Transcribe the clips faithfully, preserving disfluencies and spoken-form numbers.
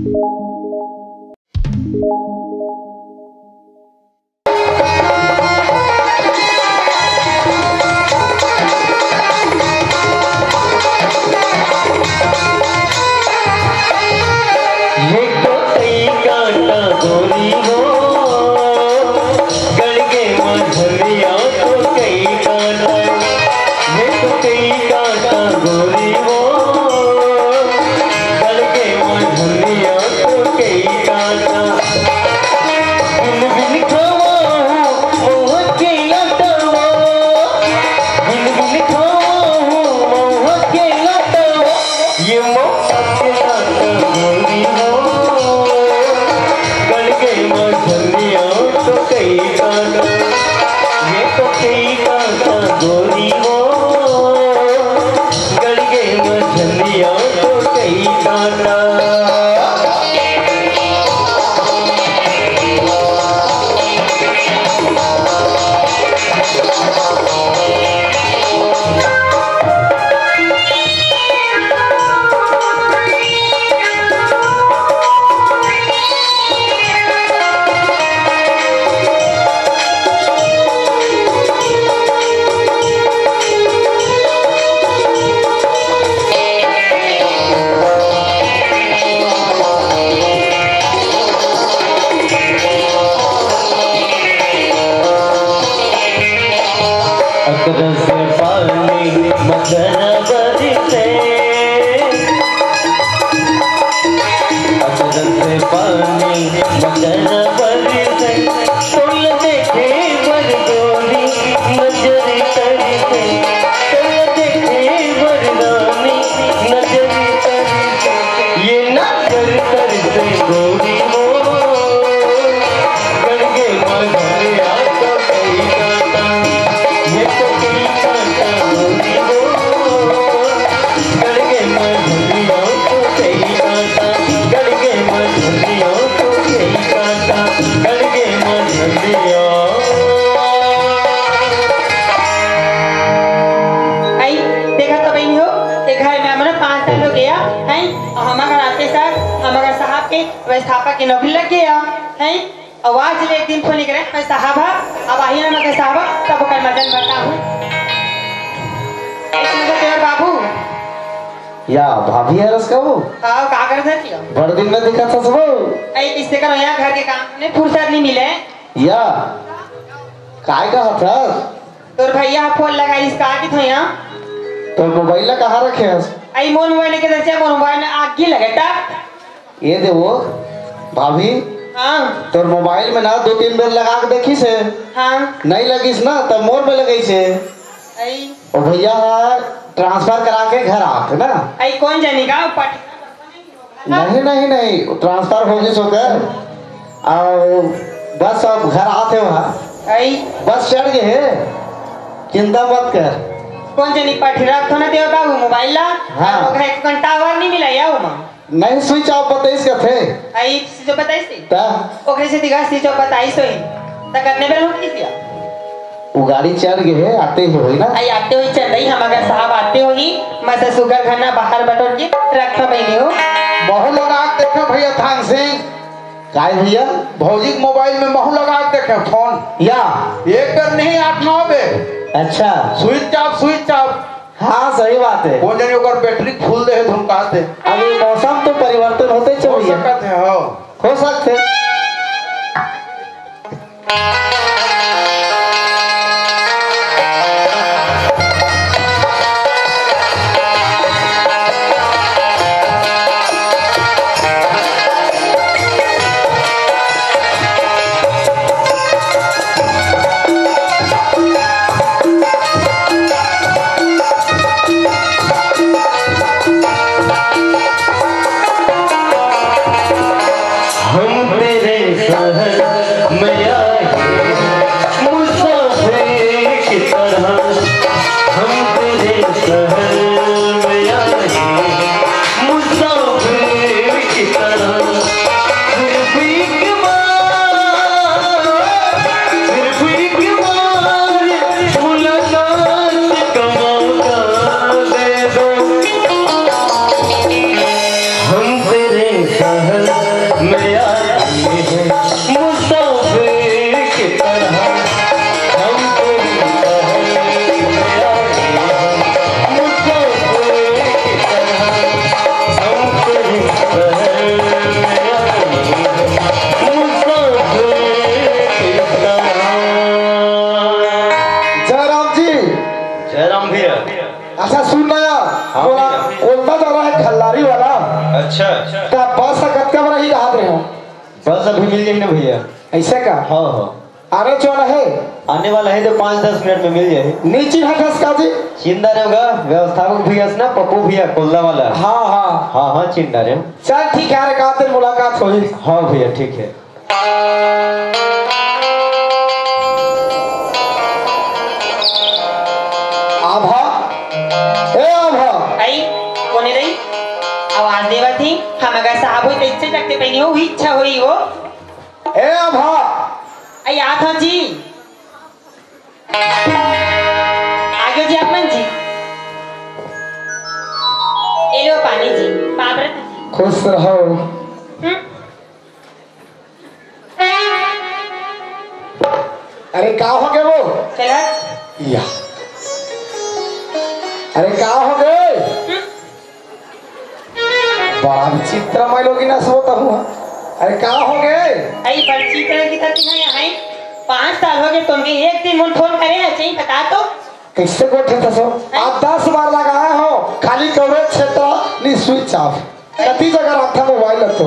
ये तो कई कांटा गोरी हो, गल के मधनिया तो कई कांटा, ये तो कई कांटा गोरी हो, गल के मधनिया तो कई कांटा। बिन बिन खावा हूँ मोह के लटवा, बिन बिन खावा हूँ मोह के लटवा, ये मोह के लटवा गोरी हो, गल के मधनिया तो कई कांटा, ये तो कई कांटा गोरी हो, गल के मधनिया तो कई कांटा। अकरस पानी मच्छर बरसे, अकरस पानी मच्छर बरसे, तोल देखे बर गोरी नजर करके, तोल देखे बर रानी नजर करके, ये नजर करके गोरी हो। गड़गे मधुरिया तो कई कांटा, ये तो कई कांटा गोरी हो। गड़गे मधुरिया तो कई कांटा, गड़गे मधुरिया तो कई कांटा, गड़गे मधुरिया। आई, देखा तो बहिनी हो, ये घर में हमर पाँच साल हो गया, हैं? और हमर घर आते साथ, हमर घर साहब के व्यवस्थापक के नौकरी लग गया, हैं? आवाज ले एक दिन फोन करे, मैं साहब हा, अब आही ना, मैं साहब हा, तब ओकर मदन बताहूँ। ऐसे में तो तेरा बाबू। या भाभी हरस का वो? हाँ, का करत हस? बड़ दिन में दिखत हस वो। ऐ, इससे करो, यहाँ घर के काम में फुर्सत नहीं मिले। या, काय कहत हस? तोर भैया फोन लगाइस का कि थोया? तोर मोबाइल ला कहाँ रखे हस? ऐ मोर मोबाइल के दे, मोर मोबाइल में आगी लगे ता। ये दे वो, भाभी, हाँ। तोर मोबाइल में ना दो तीन बेर लगा के देखिस हे। हाँ। नहीं लगिस ना, तब मोर में लगाइस हे। आई। ओ भैया हा ट्रांसफर करा के घर आत हे ना। आई कौन जानी का पट- नहीं, नहीं, नहीं, ट्रांसफर हो गिस ओकर। अउ बस अब घर आत हे वहाँ। आई। बस चढ़ गए हे, चिंता मत कर। कौन जानी पटरा थो ना देव बाबू मोबाइल ला। हाँ। ओकरे एक घंटा और नहीं मिला या ओमा। नहीं, स्विच ऑफ बताइस कथे। आई, स्विच ऑफ बताइस थे? ता? ओकरे से दिखा, स्विच ऑफ बताइस होई। ता करने बेर हो किस या? वो गाड़ी चढ़ गए है, आते ही होई ना? आई, आते होई चल रही, हम अगर साहब आते होई, मैं तो सुगर घर ना बाहर बटोर के रखा बहिनी हो। महू लगा के देखो भैया थान सिंह। काय भैया? भौजी के मोबाइल में महू लगा के देखे फोन। या? एक बेर नहीं, आठ नौ बेर। अच्छा। Switch off, switch off. हाँ, सही बात है। कौन जानी ओकर बैटरी फूल दे है, तुम कहते। अभी मौसम तो परिवर्तन होते चल हो रही है। सकत है, हो। हो सकते। हम तेरे शहर में आए मुसाफिर की तरह, हम तेरे शहर में आए मुसाफिर की तरह। फिर भी एक बार, फिर भी एक बार मुलाकात का मौका दे दो। हम तेरे पहल में आए हैं मुसाफिर की तरह, हम तेरी पहल में आए हैं मुसाफिर की तरह, हम तेरी पहल में आए हैं मुसाफिर की तरह। जयराम जी। जयराम भैया। अच्छा सुन ना यार, हाँ बोला भैया। कोलता जा रहा है खल्लारी वाला। अच्छा। तो बस कतका बड़ा ही हाथ रहे हो? बस अभी मिल जाएंगे भैया। ऐसे का? हाँ, हाँ। अरे जो है। आने वाला है तो पाँच दस मिनट में मिल जाए। नीचे हटस का जी? चिंदा रहे होगा, व्यवस्थापक भैया से ना, पप्पू भैया कोल्ला वाला। हाँ, हाँ। हाँ, हाँ, चिंदा रहे हो। चल ठीक है, अरे का दिन मुलाकात होई। हाँ भैया, ठीक है। आभा, ए आभा। आई, कोने रही? आवाज देवत ही, हम अगर साहब होई, तो इच्छा जगते पहनी हो, हुई इच्छा होई हो। ए आभा। आई, आ था जी। आगे जी, आप मन जी। ए लो पानी जी, बाबरत जी। खुश रहो। हम्म। अरे का हो गए वो? चला। या। अरे का हो गए? हम्म। बड़ा विचित्र मैं लोग ना सोता हूँ। अरे का हो गए? अरे बड़ चित्र की तरह है यहाँ। पाँच साल हो गए तुमके, एक दिन मुन फोन करे है, चाहिए बता तो। कैसे गोठे था सो? हैं? आप दस बार लगाए हो, खाली कवरेज क्षेत्र नी स्विच ऑफ। कति जगह रखा मोबाइल तो?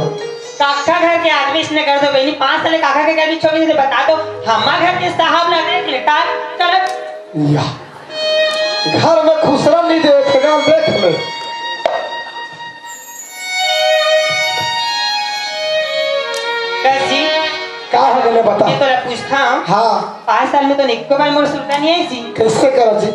काका घर के आदमी इसने कर दो बहनी, पाँच साल काका के कभी छोड़ी से बता दो, हमार घर के साहब ना देख ले, तार चलत। या। घर में खुसरा नहीं देख, घर देख ले। कस जी, का हो गए बता? ये तोला पूछता हूँ। हाँ। पाँच साल में तो निक्को बार मोर सुरता नहीं आई जी। कैसे करो जी?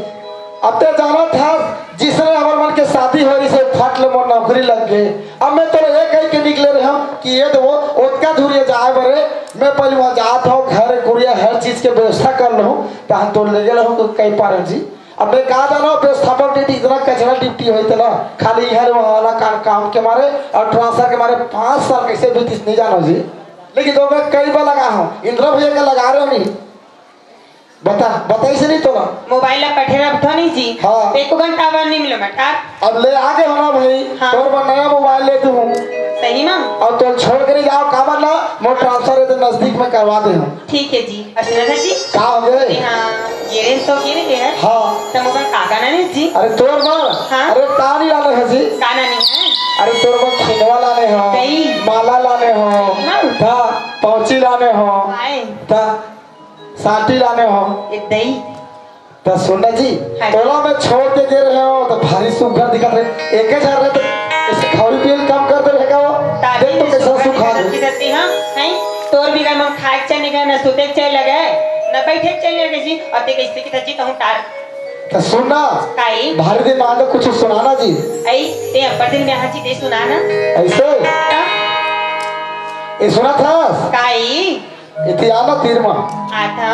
अब ते जाना था, जिसने हमर मन के शादी हो रही से फट ले मोर नौकरी लग गए। अब मैं तो ये कह के निकले रहे हूँ कि ये तो वो ओतका दूर ये जाए बरे, मैं पहले वहाँ जात हूँ, घर कुरिया हर चीज के व्यवस्था कर लूँ, तो हम तो ले गए हूँ तो कई पारे जी। अब मैं कहा था ना, व्यवस्थापन ड्यूटी इतना कचरा ड्यूटी होई थे ना, खाली इहर वहाँ वाला काम, काम के मारे और ट्रांसफर के मारे पाँच साल कैसे बीतीस नहीं जानो जी। लेकिन तो मैं कई बार लगा हूँ, इंदिरा भैया का लगा रहे हो नहीं, बता, बताई से नहीं तोला। मोबाइल ला पठे रखथो नहीं जी। हाँ। एको घंटा बर नहीं मिलो मैं, टार। अब ले आगे हो ना भाई, हाँ। तोर बर नया मोबाइल ले तू हूँ। सही में? और तो छोड़ के नहीं जाओ, काबर ला, मोर ट्रांसफर है तो नजदीक में करवा दे हूँ। ठीक है जी। अच्छा, सुना था जी? का हो गए? अरे हाँ, ये रेंज तो गिर गए है। हाँ। तो मोबाइल का गाना नहीं जी? अरे तोर बर? हाँ। अरे तानी लाने है जी। गाना नहीं है। अरे तोर बर खिनवा लाने हो, कई? माला लाने हो, हाँ। था, पहुंची लाने हो, आए। था, साटी लाने हो। ए दई। त सुन ना जी, हाँ। तोला मैं छोड़ के दे रहे हो, तो भारी सुघर दिखत रहे। एक हजार रहे तो ऐसे खाऊ पियल काम कर दे रहेगा वो। ताकि देख तो कैसा सुघर सुखा दिखत दे। रहती, हाँ, हैं? तोर भी घर में खाए के चाहे नहीं खाए, ना सुते के चाहे लगे, ना बैठे के चाहे लगे जी, और ते कैसे की जी कहूँ टार। त सुन ना, काई? भारी दिन में आके कुछ सुनाना जी। आई, ते अब्बर दिन में हाँ जी दे सुनाना। ऐसे? हाँ। ये सुना था? काई? इतिहास तीर में। आता।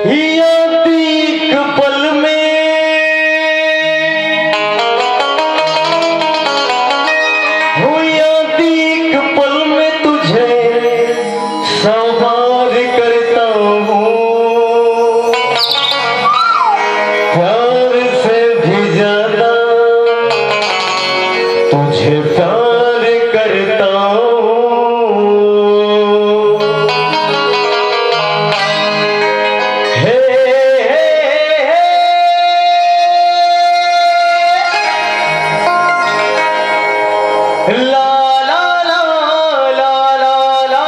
याद एक पल में, हो याद एक पल में तुझे संवार करता हूँ। प्यार से भी ज्यादा तुझे प्यार करता हूँ। हे, हे, हे, हे। ला, ला, ला, ला, ला, ला।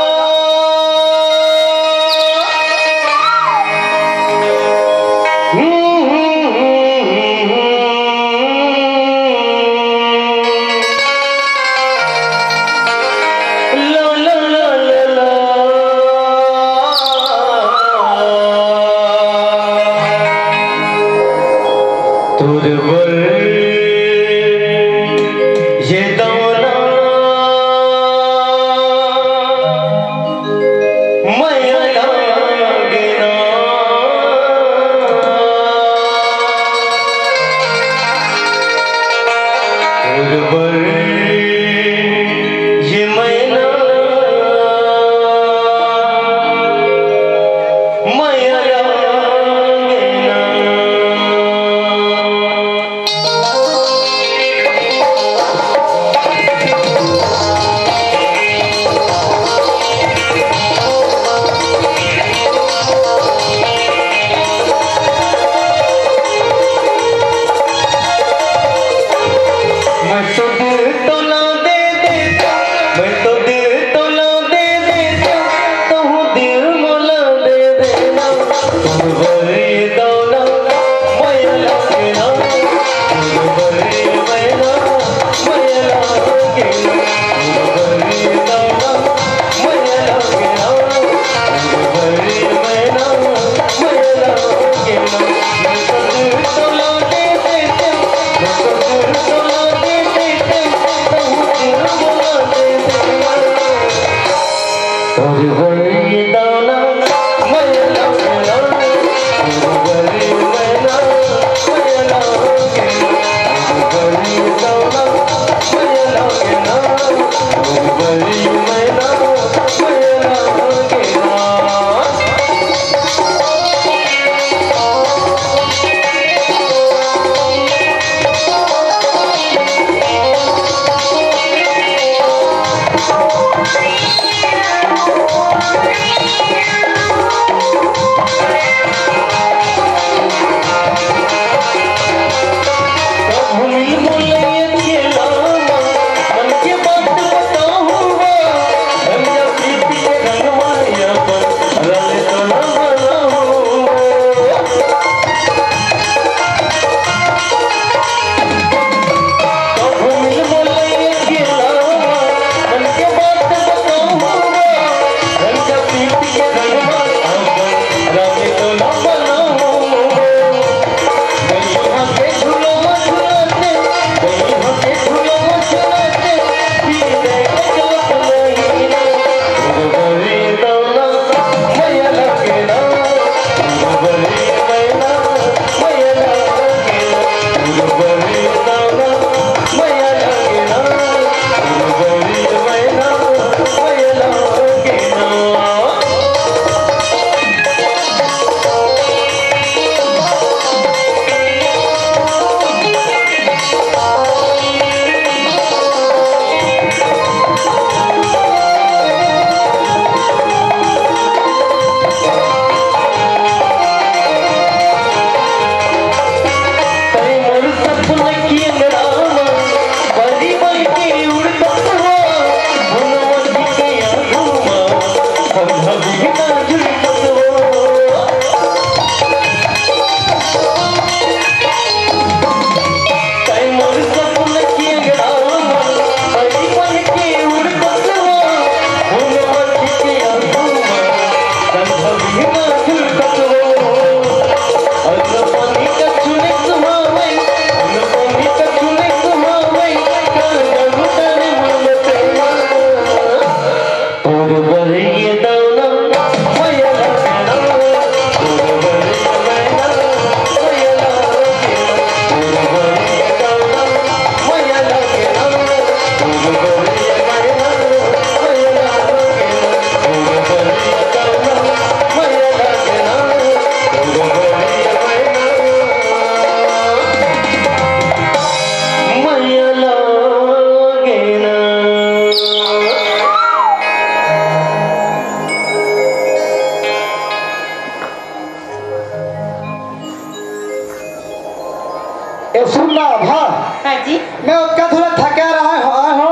ए, सुन ना, हाँ। हाँ जी। मैं ओतका थोड़ा थका रहा हूँ, आए हो,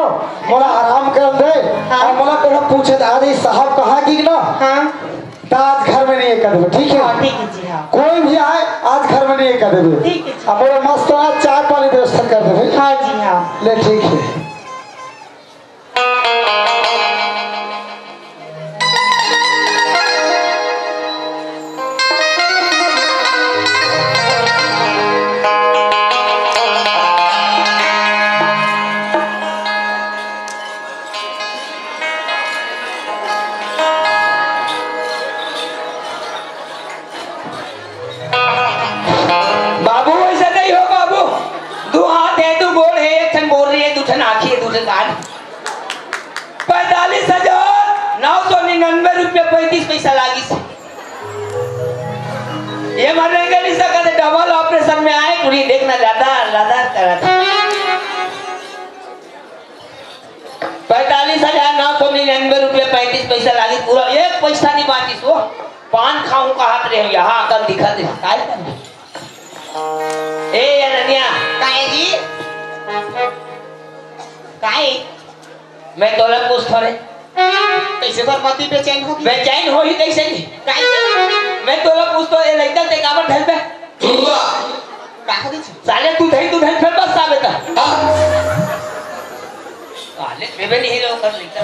मोला आराम कर दे। हाँ। अउ मोला कोनो पूछे त, आज ई साहब कहाँ गिस ना? हाँ। त आज घर में नहीं है कर देबे, ठीक है? हाँ, ठीक है जी, हाँ। कोई भी आए, आज घर में नहीं है कर देबे। ठीक है जी। अब मोला मस्त आज चाय पानी व्यवस्था कर देबे। हाँ जी, हाँ। ले, ठीक है। बाबू, ऐसा नहीं हो बाबू। दू हाथ है, दू गोड़ है, एक ठन बोल रही है, दू ठन आँखी है, दू ठन कान। पैंतालीस हजार नौ सौ निन्यानवे रुपया पैंतीस पैसा लागिस। ये मर नहीं सकत, डबल ऑपरेशन में आए, टूरी देखना, लदर लदर करत। पैंतालीस हजार नौ सौ निन्यानवे रुपया पैंतीस पैसा लागिस, पूरा एक पैसा नहीं बाचिस। वो पान खाऊं कहत रहे, यहाँ आकर दिखा दे, काय कर दे? ए अनन्या, काय जी? काय? मैं तोला पूछथों रे। कैसे बरबादी बेचैन होगी? बेचैन होही कैसे नहीं? काय जी? मैं तोला पूछथों, ए लइका ते काबर धरबे? का होगे? साले तू धई, तू धई, फेर बस साले का। हाँ। साले देबे नहीं रे ओकर लइका।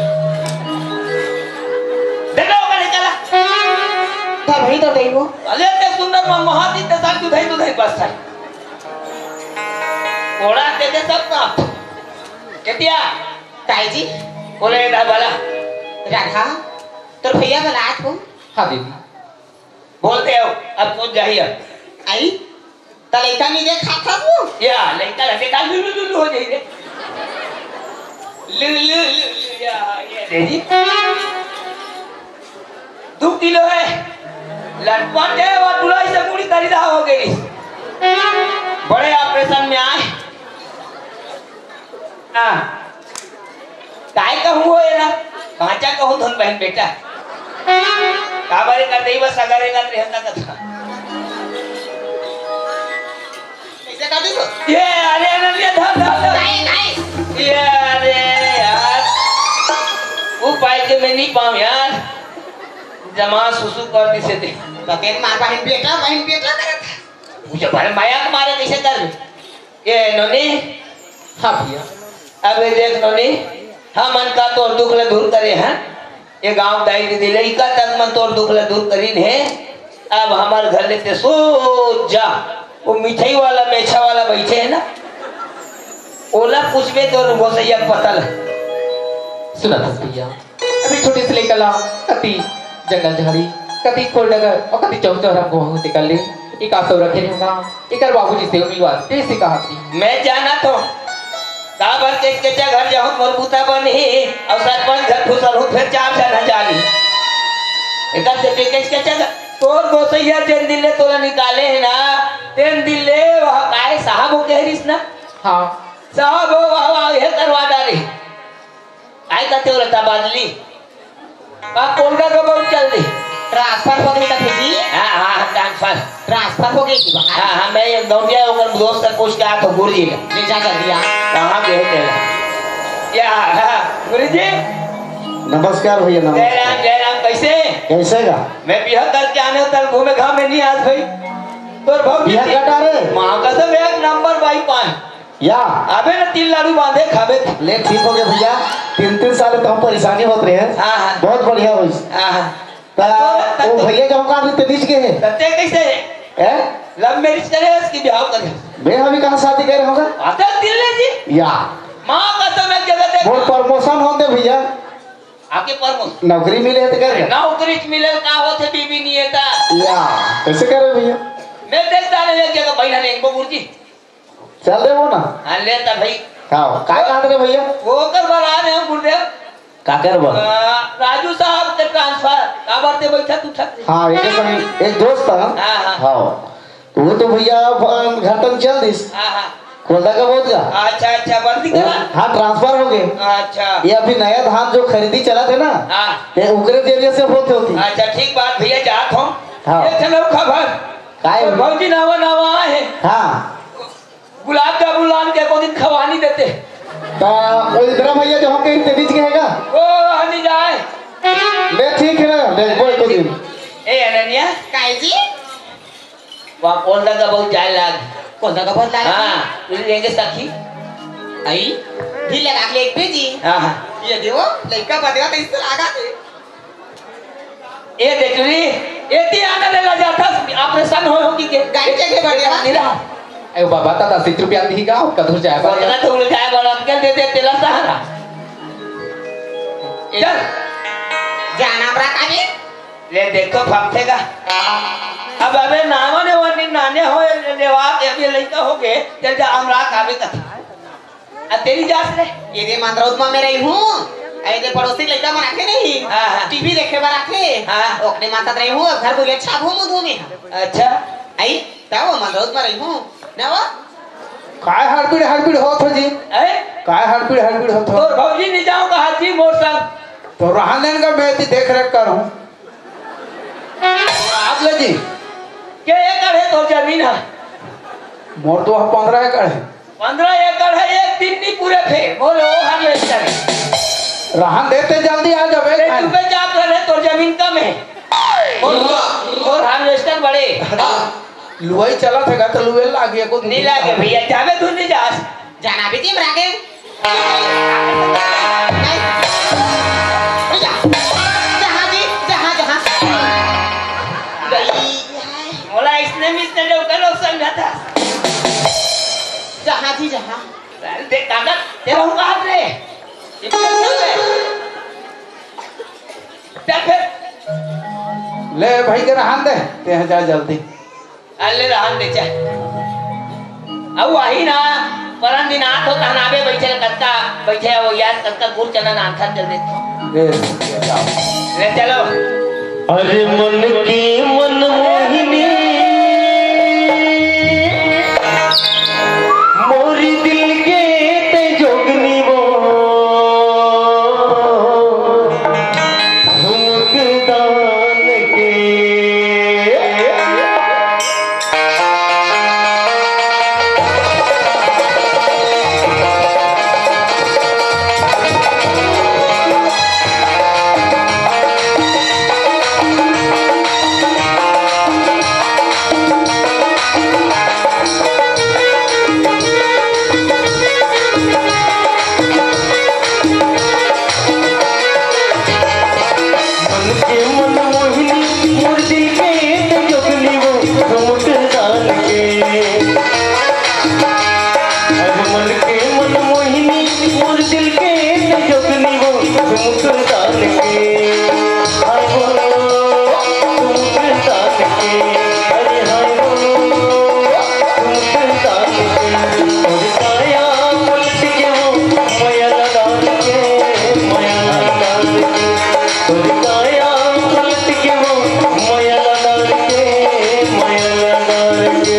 दे दे ओकर लइका ला। धर भाई, धर दे वो। साले ते सुंदर मा महादी ते साल तू धई, तू धई बस साल। ओड़ा दे दे सब ना। केतिया? ताई जी। बोले दा बाला। राधा, तोर भैया बलात हो। हाँ दीदी। बोलते हो, अब कौन जाही अब? आई? त लइका नहीं देखात हस वो? या, लइका लगे का लुलु लुलु हो जाई रे। लुलु लुलु, या, ये दे जी। दू किलो है। लटपट है, वो तुलाई से पूरी खरीदा हो गई। बड़े ऑपरेशन में आए। हाँ। काय कहूँ हो एला? भांचा कहूँ धन बहन बेटा। काबर कर देई बस अगर एला रहता कथा। कैसे कर दी तो? ये अरे अनन्या धर, धर, धर। नहीं, नहीं। ये अरे यार। वो पाई के मैं नहीं पाऊँ यार। जमा सुसु कर दी से दे। तो तेरे मार बहन बेटा, बहन बेटा करत। मुझे भर माया के मारे कैसे कर? ए नोनी। हाँ भैया। अबे देख नोनी, हमन का तोर दुख ल दूर करे हैं। ये गांव दाई दीदी लइका तक मन तोर दुख ल दूर करीन हे। अब हमर घर ले ते सोच जा, वो मिठाई वाला मेछा वाला बैठे है ना, ओला पूछबे तोर गोसैया के पता ल। सुना था भैया। अभी छोटे से लइका ला कति जंगल झाड़ी, कति खोल डगर अउ कति चौक चौरा म घुमाहूं तेकर ले। एका सौ रखे रहूंगा, एकर बाबूजी से मिलवा दे, से कहा थी। मैं जाना तो काबर के केचा घर जाहूं मोर बूता बनही अउ सरपंच घर घुसर हूं, फेर चार झन जानी। एकर से के केचा घर तोर गोसैया जेन दिन ले तोला निकाले है ना, तेन दिन ले वह काहे साहब हो कह रहीस ना? हाँ। साहब हो, वाह, वाह, ये करवा डाली। काय कथे ओला तबादली? का कोलगा के बहुत चल दे। ट्रांसफर हो गई कथे जी? हाँ, हाँ, हाँ, ट्रांसफर। ट्रांसफर हो गई थी बका? हाँ, हाँ, मैं ये गौंडिया ओकर दोस्त से पूछ के आत हूँ, गुरुजी ने। ले जा कर दिया। कहाँ गए तेरा? या, हाँ, गुरुजी। नमस्कार भैया, नमस्कार। जय राम, जय राम, कैसे? कैसे का? मैं बिहार करके आने तक घूमे घामे नहीं आज भाई। तोर भौजी बिहार थी। कटा रे? माँ कसम, एक नंबर भाई पान। या। अबे ना तीन लाडू बांधे खाबे। ले ठीक हो गया भैया, तीन तीन साल तो हम परेशानी होत रहे हैं। हाँ, हाँ। बहुत बढ़िया होइस। हाँ, हाँ। ता तो, वो तो भैया के हम कहा भी तेज के है। तते कैसे है? हैं? लव मैरिज करे, उसकी ब्याह करे। मैं अभी कहाँ शादी करे होगा? अतल दिल ले जी। या। माँ कसम, एक जगह देख। वो प्रमोशन होते भैया। आपके प्रमोशन? नौकरी मिले तो कर। नौकरी मिले का होते बीबी नहीं है ता। या। कैसे करे भैया? मैं देखता नहीं एक जगह बहन ने इनको गुरुजी। चल देबो ना। हाँ, ले त भाई। हाँ, काय कहत रे भैया? वो कर बर आ रहे हैं गुरुदेव। काकर बर? आ, राजू साहब के ट्रांसफर, काबर ते बैठा तू ठक। हाँ, एक संग, एक दोस्त था। हाँ, हाँ। हाँ। तो वो तो भैया अपन घर तक चल दिस। हाँ, हाँ। खोलदा का बहुत गा। अच्छा, अच्छा, बंदी करा। हाँ, ट्रांसफर हो गए। अच्छा। ये अभी नया धान जो खरीदी चला थे ना, हाँ। ये उकरे जरिए से होते होती। अच्छा, ठीक बात भैया, जात हूँ। हाँ। एक ठन अउ खबर। काय? भौजी नवा नवा आए। हाँ। गुलाब जामुन लान के एको दिन खवा नहीं देते। ता वो इंदिरा भैया जो हमके इनके बीच के हैगा। ओ, हनी जाए। ले ठीक है ना, ले वो एको दिन। ए अनन्या। काय जी? वहाँ कौन लगा बहुत जाए लाग। कौन लगा बहुत लाग? हाँ, तुझे लेंगे सखी। आई? भी लगा के एक भेजी। हाँ, हाँ। ये देखो, लड़का बनेगा तो इस तरह आगा थे। ए देख ली, एती आने ले ला जाता, ऑपरेशन हो, हो की के? गाड़ी के के बढ़िया। निरा। ए बाबा, ता दस रुपया दी गाँव, कदू जाए बा। पन्द्रह तो उड़ जाए बा, अब के दे दे तेला सहारा। इधर। जाना बड़ा काबिल। ले देखो, फंसेगा। अब अबे नामो ने वो नि-, नाने हो, ले, लेवा, अभी लइका हो गए, तेरे जा हमरा काबिल कथा। आ, तेरी जात रे? ये दे मंदरौत में मैं रही हूँ। अरे दे पड़ोसी लड़का मन आथे नहीं। हाँ, हाँ। टीवी देखे बर आथे। हाँ। ओकने मातत रही हूँ, घर बुले अच्छा घूमू धूमे। अच्छा। आई, तब वो मंदरौत में रही हूँ। ना वो? काय हड़बड़ हड़बड़ होत हो जी? हैं? काय हड़बड़ हड़बड़ होत हो? तोर भौजी नहीं जाऊँ कहा जी मोर संग। तो रहन देन का मैं एती देख रेख करूँ। आप ले जी। के एकड़ है तोर जमीन है? मोर तो पन्द्रह एकड़ है। पन्द्रह एकड़ है, एक दिन नहीं पूरे थे, बोले वो हार्वेस्टर है। रहन देते जल्दी आ जावे। ले, तू पे जात रहे, तोर जमीन कम है। और, और हार्वेस्टर बड़े। लुआई चला थे, तो लुए लागे को नहीं लागे भैया, जावे तू नहीं जास। जाना भी टीम रागे। नहीं। भैया, जहाँ जी, जहाँ, जहाँ। गई। मोला इसने मिसने लोग का लोग समझा था। जहाँ जी, जहाँ। अरे देख काका, तेरा हुआ हाथ रे। ये चल फिर। ले भाई के रहन दे, ते जा जल्दी। अल्ले रहन दे चा। अब वही ना, परन दिन आत हो तहन आबे बैठे कतका, बैठे हो यार, कतका गुड़ चना नान खा चल देते। ले, ले जाओ। ले चलो। अरे मन की मनमोहिनी, मोरी दिल के ते जोगनी वो, झुमक दान के। मन के मनमोहिनी, मोर दिल के जोगनी वो, ठुमक दान के। अरे मन के मनमोहिनी, मोर दिल के जोगनी वो, ठुमक दान के। हाय वो, ठुमक दान के। अरे हाय वो, ठुमक दान के। तोर काया पलट के वो, मया लगा के, मया लगा के। तोर काया पलट के वो, मया लगा के, मया लगा के।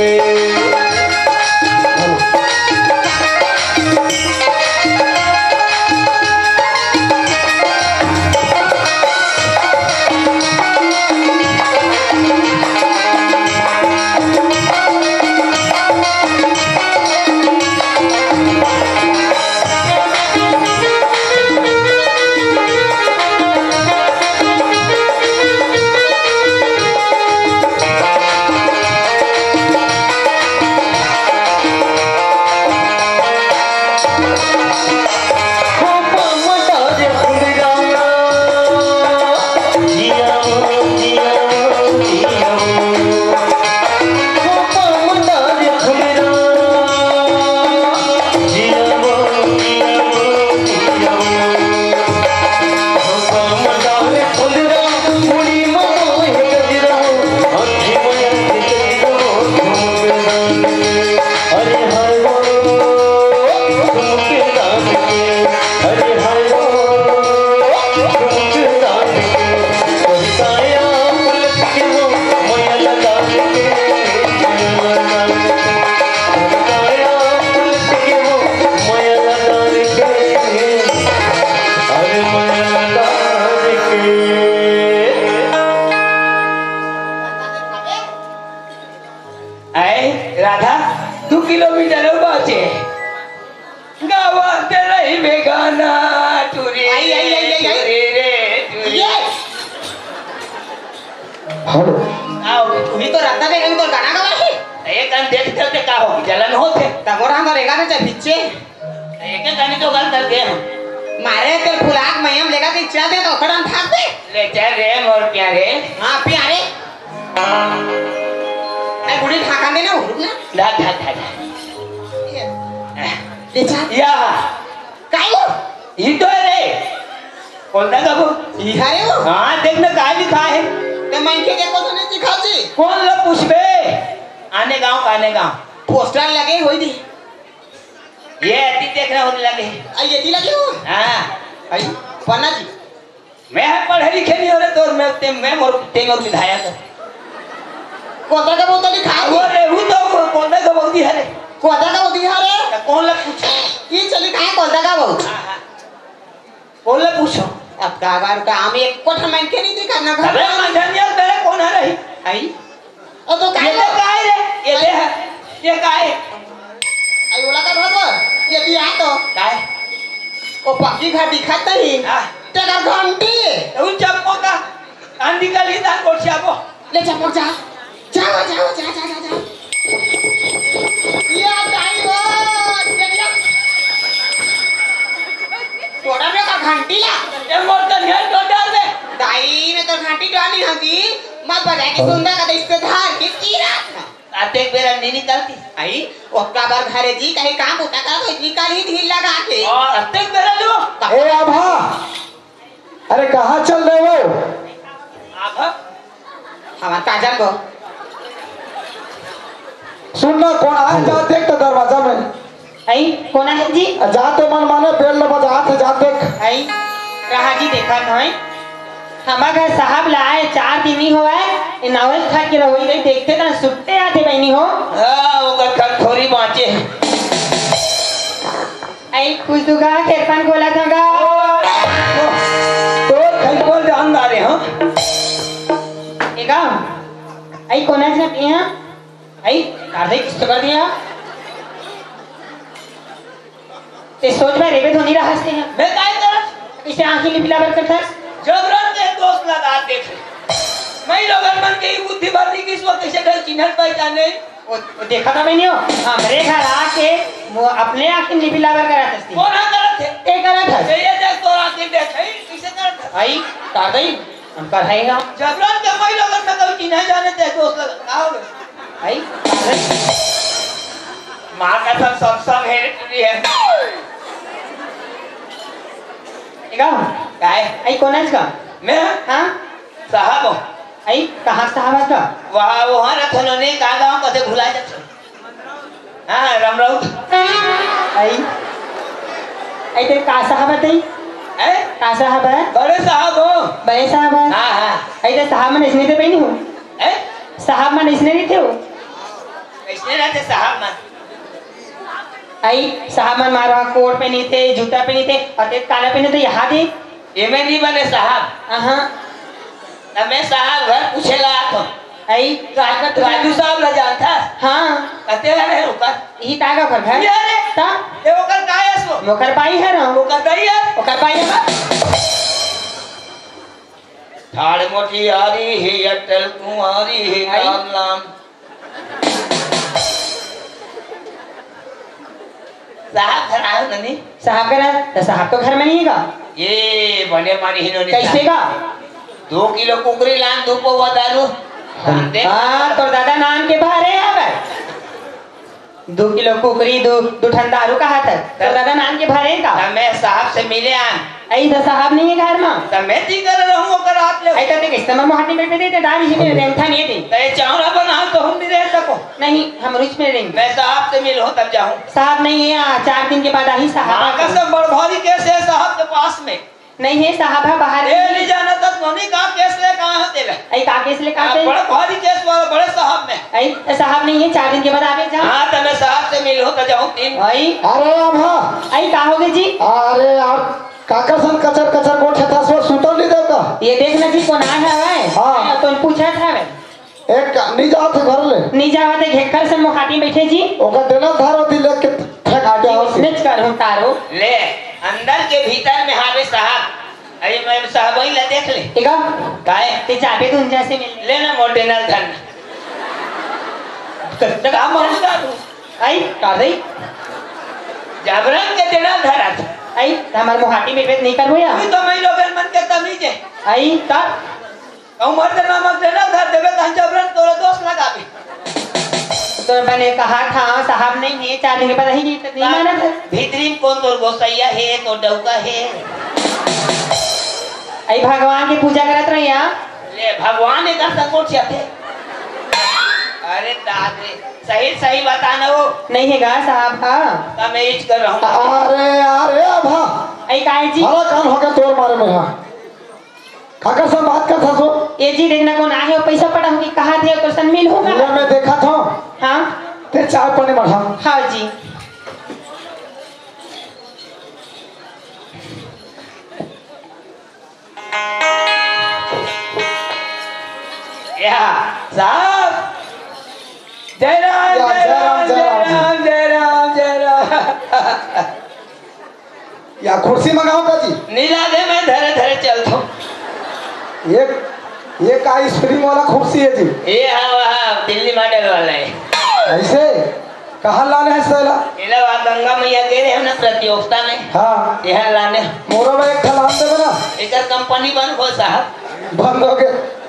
आए राधा। दू किलोमीटर बाचे। गावत रहिबे गाना, टुरी आई, आई, आई, आई, आई। टुरी रे, टुरी। ये। हेलो। आओ, तुही तो रद्दा दे रही तो गाना गवा है। एक गान देख देते का हो, जलन होते। तब वो रहा तो रेगा ना चाहे भिच्चे। एक एक गानी तो गान कर दे हम। मारे तेल फुलाक मयम लेगा तो इच्छा दे तो कड़म फाक दे। ले चल रे मोर प्यारे। हाँ, प्यारे। ए, गुड़ी ठाका दे ना, रुक ना। धा, धा, धा, धा। ये। ले जा। या। काय हो? ई तो है रे। कौन था कबू? ई है वो? हाँ, देख ना, काय लिखा है? ते मन के देखो तो नहीं दिखा जी। कौन लो पूछबे? आने गांव का आने गांव। पोस्टर लगे होई दी। ये अति देखना होने लगे। आ, ये दी लगे हो? हाँ। आई, पन्ना जी। मैं हर पढ़े लिखे नहीं हो रहे तो मैं, ते, मैं मोर, ते मोर विधायक है। कोदा का बोतल ही खाए। वो रे, वो तो वो कोदा का बोतल है रे। कोदा का बोतल है रे। तो कौन ला पूछो? ये चली खाए कोदा का बोतल। हाँ, हाँ। कौन ला पूछो? अब का बार काम एक कोठा मन के नहीं दिखा ना घर अबे का। मंझनिया तेरे कौन है रही? आई? ओ तो ये काय तो हो? काय रे? ये ले है। ये काय? आई ओला का घर पर? ये दिया तो। काय? ओ पक्की घर दिखत नहीं। हाँ। तेरा घंटी। तो उन चप्पो का कान निकाल ही दान कोठिया को। ले चप्पो जा। जा, जा, जा। ये दाई हो, ये दिया। तोड़ा रे का घंटी ला। ये मोर तो नेट तो डाल दे। दाई ने तो घंटी डाली होगी। मत बजा के सुंदर का रिश्तेदार की तीरा। अतेक बेरा नहीं निकलती। आई, ओका बर घरे जी कहीं काम होता का तो निकल ही ढील लगा के। और अतेक बेरा लो। ए आभा, अरे कहाँ चल रहे हो? आभा? हमार काजल को। सुन ना, कोन आ जाते एक तो दरवाजा में। आई, कोन आहे जी? जाते मन माने बेल ल बजात हे, जाते। आई, रहा जी, देखत हई। हमर घर साहब ला आए, चार दिन ही होवय, ए नवल खा के रहोई गई, देखते ना सुट्टे आते बहनी हो। हाँ, ओकर घर थोड़ी बाँचे हे। आई, कुछ दुगा, खेरपन गोला थगा। तो खई कौन जानदार है, हाँ? एगा, आई, कोना जाती हैं? आई, काढ़े किस कर दिया? ते सोच में रेबे धोनी रहा हंसते हैं। मैं काय करत? इसे आंखें लिपिला बर करता। जबरन के दोस्त लगा देख। मैं लोगन मन के ही बुद्धि भरनी किस वक्त से डर चिन्हत पहचाने। वो, वो देखा था मैंने, हमरे घर आके वो अपने आंखें लिपिला बर करत हंसती। कौन हा करत है? ते करत है। ये देख तो आंखें देख, है, किसे करत है? आई, काढ़े। हम पढ़ाएगा। जबरन के कोई लोगन में कोई चिन्हा जाने ते दोस्त लग, का हो गए? आई? माँ का सब, सब, सब हेरिडिटी है। एगा? काय? आई कोणाच का? मैं? हाँ? साहब हो। आई कहाँ साहब का? वहाँ, वहाँ रखो नो, नहीं, कहाँ गाँव कसे भुला जाते हो? हाँ, राम राउत। आई, आई तेरे का साहब है तेरी? हैं? का साहब है? बड़े साहब हो। बड़े साहब है? हाँ, हाँ। आई तेरे साहब मन इसने थे पहनी हो? हैं? साहब मन इसने नहीं थे हो? इसने रहते साहब मन। आई, साहब मन मारवा कोट पहनी थे, जूता पहनी थे, और एक काला पहने थे, यहाँ दे। ये मैं नहीं बने साहब। हाँ। त मैं साहब घर पूछे ला आत हूँ। आई। राजू साहब ला जानता? हाँ। कते घर है ओकर? यही तागा ओकर घर। ये रे। ता? ये ओकर का है सो? ओकर बाई है ना। ओकर दाई है? ओकर बाई है ना। ठाड़ मोटी आरी है, अटल कुंवारी है, आई। राम नाम। साहब घर आयो ननी? साहब घर आयो? तो साहब तो घर में नहीं है का? ये बने मारी ही नोनी कैसे साहब। का? दो किलो कुकरी लान, दो पौवा दारू। हाँ, तो दादा नान के बाहर है आवे। दो किलो कुकरी, दो, दो ठन दारू कहा था। तो दादा नान के बाहर है का? तो मैं साहब से मिले आन। ऐसा साहब नहीं है घर में। त मैं ती कर रहूं ओकर हाथ ले। ऐसा देख, इस समय मोहर नहीं बैठे थे, दान ही नहीं रहता नहीं थे। त ये चावड़ा बना तो हम भी रह सको। नहीं, हम रुच में रहेंगे। मैं साहब से मिल हो तब जाऊं। साहब नहीं है, आ, चार दिन के बाद आई साहब। माँ का सब बड़ भारी केस है साहब के पास में। नहीं है, साहब है बाहर ए, में। नहीं जाना तक नोनी का केस ले कहाँ है तेरा? ऐ का केस ले कहाँ हाँ, से? बड़ भारी केस वाला बड़े साहब में। ऐ साहब नहीं है, चार दिन के बाद आवे जा। हाँ, त मैं साहब से मिल हो तो जाऊं तीन। आई। अरे राम हाँ। आई का हो गए जी? अरे यार, काकर सन कचर कचर गोठे था, सो सुतल नहीं देता। ये देखना जी, कौन आया है? हाँ। तो पूछा था मैं। एक का, नहीं जात है घर ले। नहीं जावत है, घेकर से मुखाती बैठे जी। ओकर देना के भीतर में हावे साहब। अरे मैं साहब वही ला देख ले। ठीक है। काय? ते जाबे तो उनजा से मिलने। ले ना मोर डेनर धर। तो काम मांगू का तू? आई, का दई? जाबरन के डेनर धरत। आई, त हमर मोहाटी में भेद नहीं करबो या? अभी तो मैं लोगन मन के तमीज है। आई, का? अउ मर्द नामक डेनर धर देबे, तहन जबरन तोरे दोस्त लगाबे। तोर बने कहा था, साहब नहीं है, चार दिन के बाद ही नहीं, नहीं मानत है। भीतरी में कौन तोर गोसैया है, तो डौका है? अई भगवान की पूजा करत रही यहाँ। ले, भगवान एकर संग गोठियाथे। अरे दाद रे, सही सही बता ना वो। नहीं है गा साहब, हाँ। तब मैं इच कर रहा हूँ। अरे, अरे, अभा। अई काहे जी? हरा कान होके तोर मारे में, हाँ। काकर से बात करत हस ओ? ए जी, देखना कौन आहे, पैसा पटा होगी, कहा थे, तो सन मिल होगा। पूरा मैं देखत हूँ। हाँ। ते चाय पानी बढ़ा। हाँ जी। या, साहब। जय राम, या, जय राम, जय राम, जय राम, जय राम। या कुर्सी मंगाओ का जी? नीला दे, मैं धरे धरे चलथो। ये, ये का स्प्रिंग वाला कुर्सी है जी? ये हाँ, वहाँ दिल्ली मॉडल वाला है। ऐसे? कहाँ लाने हैं सैला? एला वहाँ गंगा मैया के रहे ना प्रतियोगिता में। हाँ। यहाँ लाने। मोरा में एक ठलान देवे ना। एकर कंपनी बंद हो साहब। बंद हो गए।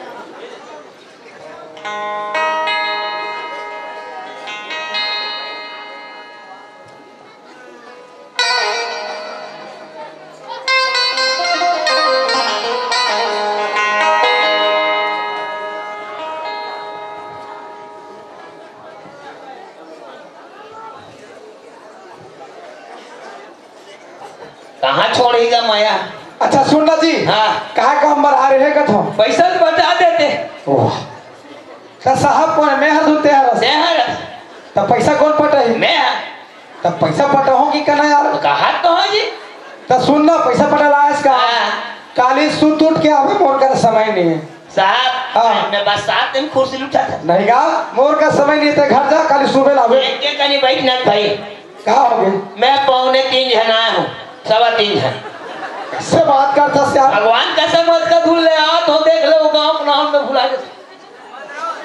कहाँ छोड़ेगा माया? अच्छा सुन ना जी। हाँ। कहाँ काम बर आ रहे हैं कथो? पैसा तो बता देते। वाह। त साहब कौन? मैं हर दूते हर। मैं हर। त पैसा कौन पटाही? मैं हर। त पैसा पटाहो कि कना यार? तो कहा तो हाँ जी। त सुन ना, पैसा पटा लायस का? हाँ। काली सुत उठ के आवे, मोर कर समय नहीं है। साहब, हाँ। मैं बस सात दिन कुर्सी उठा था। नहीं गा, मोर का समय नहीं, ते घर जा, काली सुबह लावे। एक के कनी बैठ ना भाई। का हो गए? मैं पौने तीन जन आया हूँ, सवा तीन जन। से बात करता से यार। भगवान कसम मत का धुल ले आ, तो देख लो गाँव के नाम में भुला दे।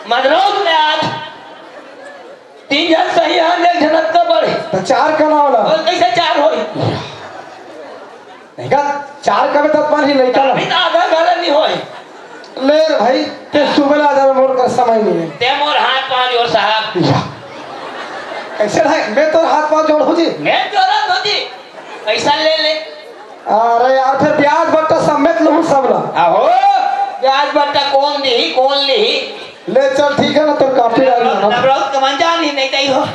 मदरौत में आज तीन जन सही है, एक जन अतका बड़े। तो चार का ना होला? और कैसे चार होई? नहीं का, चार का भी तत्मान ही नहीं का। अभी तो आधा घर नहीं होई। ले रे भाई, ते सुबह ला जावे, मोर कर समय नहीं है। ते मोर हाथ पाँव जोड़ साहब। या। कैसे भाई, मैं तो हाथ पाँव जोड़ हूँ जी। मैं जोड़ा तो जी। पैसा ले ले। अरे यार, फिर ब्याज बट्टा समेत लहू सब ला। आहो, ब्याज बट्टा कौन दी, कौन ली? ले चल, ठीक है ना, तो काफी आ रही है ना। नवरौत के मन जान ही नहीं दई हो।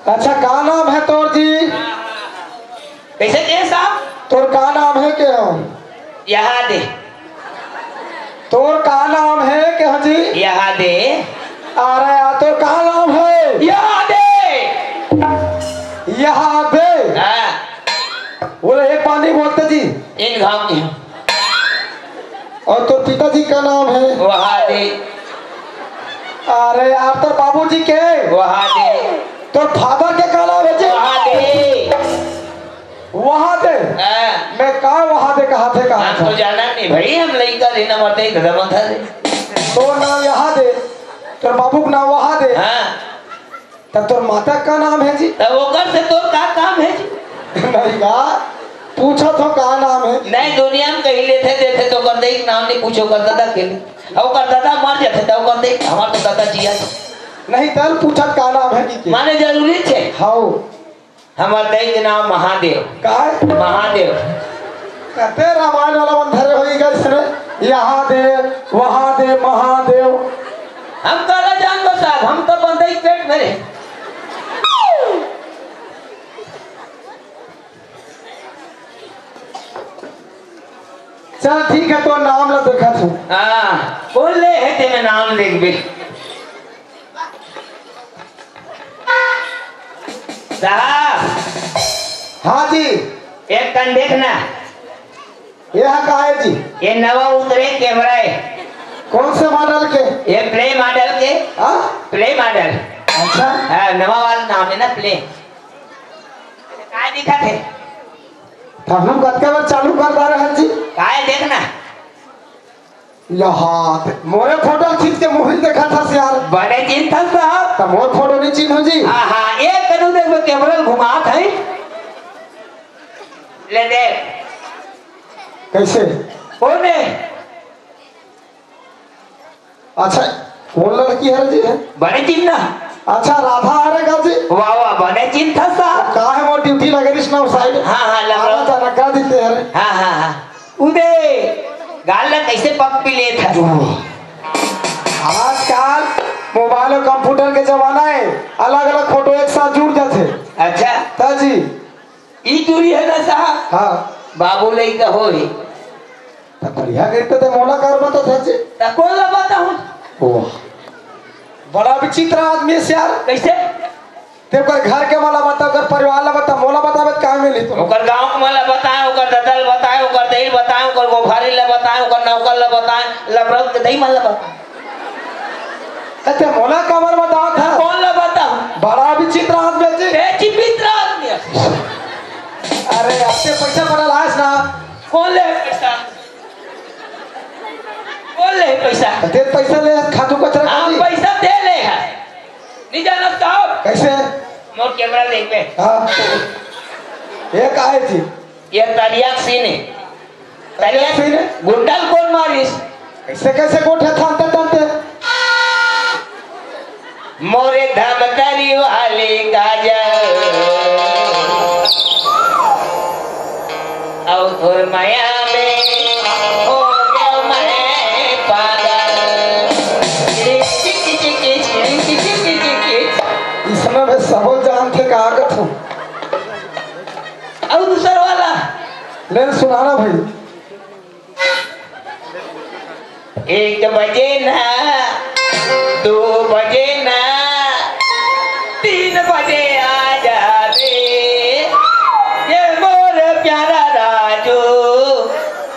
अच्छा, का नाम है तोर जी? कैसे के साहब? तोर का नाम है के हो? यहाँ दे। तोर का नाम है के हो जी? यहाँ दे। अरे यार, तोर का नाम है? यहाँ दे। यहाँ दे। हाँ। बोले, एक बार नहीं बोलते जी। इन गाँव की हूँ। और तोर पिताजी का नाम है? वहा दे। अरे यार, तोर बाबूजी के? वहा दे। तोर फादर के का नाम है जी? वहा दे। वहा दे? हाँ। मैं का वहा दे कहा थे, कहा हम था? तो जाना नहीं भाई, हम लइका देना मत ही गधा मत है। तोर नाम यहाँ दे, तोर बाबू का नाम वहा दे। हाँ। तब तोर माता का नाम है जी? तब ओकर से तोर का काम है जी? नहीं बा, पूछा तो का नाम है? नहीं, दुनिया में कहीं लेते देते तो कर दे, नाम नहीं पूछो कर दादा के लिए। और कर दादा मर जाते तो कर दे, हमार तो दादा जिया था। नहीं, तब पूछा का नाम है जी के? माने जरूरी थे। हाँ। हमार दई के नाम महादेव। का है? महादेव। कहते रामायण वाला मन धरे होई गए इसने, यहाँ दे, वहाँ दे, महादेव। हम काला जान दो साहब, हम तो बंदे ही पेट में रहे। चल ठीक है, तो नाम ला देखा तू। हाँ, बोल ले है तेरे नाम लिख भी। साहब। हाँ जी। एक कन देखना। यह का है जी? ये नवा उतरे कैमरा है। कौन से मॉडल के? ये प्ले मॉडल के। हाँ? Play model. अच्छा। हाँ, नवा वाला नाम है ना, प्ले। काय दिखत हे? त हम कतका बार चालू कर पा रहे हैं जी? काय देखना? यहाँ मोरे फोटो खींच के मोहित देखा था यार। बने चिन्हत हस साहब। त मोर फोटो नहीं चिन्हो जी? हाँ, हाँ, एक करू देख, मैं कैमरा घुमात है। ले देख। कैसे? कौन है? अच्छा, कौन लड़की है जी? बने चिन्हा। अच्छा, राधा हरे का जी? वाह, वाह, बने चिन्हत हस साहब। का है, मोर ड्यूटी लगे रिस ना साइड। हाँ, हाँ, लग रहा। आना जाना कर देते हैं। हाँ, हाँ, हाँ। उदे, गाल ला कैसे पप्पी लेत हस? आजकल मोबाइल और कंप्यूटर के जमाना है, अलग-अलग फोटो एक साथ जुड़ जाथे। अच्छा। त जी। ई दूरी है ना साहब? हाँ। बाबू लइका होही। त बढ़िया करके ते मोला कर बता था जी। त कौन ला बताहूँ? ओह। बड़ा विचित्र आदमी है यार। कैसे? ते ओकर घर के मन ला बता, ओकर परिवार ला बता, मोला बताबे त काय मिली तो? ओकर गांव के मन ला बताए, ओकर ददा ला बताए, ओकर दई ला बताए, ओकर गोभारी ला बताए, ओकर नौकर ला बताए, लबरौत के दई मन ला बताए। अते मोला काबर बतावत हस? कौन ला बताहूँ? बड़ा विचित्र आदमी है जी। ए, विचित्र आदमी है। अरे, अते पैसा पड़ा लास ना। कौन ले पैसा? कौन ले पैसा? अते पैसा ले, खातू कचरा हाँ, कर दी। पैसा दे ले है। नहीं जानत साहब। कैसे? मोर कैमरा देख बे। हाँ। ये का है जी? ये तरिया के सीन है। तरिया के सीन है? गुंडा ल कोन मारिस? कैसे, कैसे गोठे थानते थानते? मोरे धमतरी वाली काजल, अउ तोर मया में हो गयो मैं पागल। इसमें मैं सबो जानथे का कथूं। अउ दूसर वाला। ले सुनाना भाई। एक बजे ना, दो बजे ना, तीन बजे आ जाबे, ये मोर प्यारा राजू।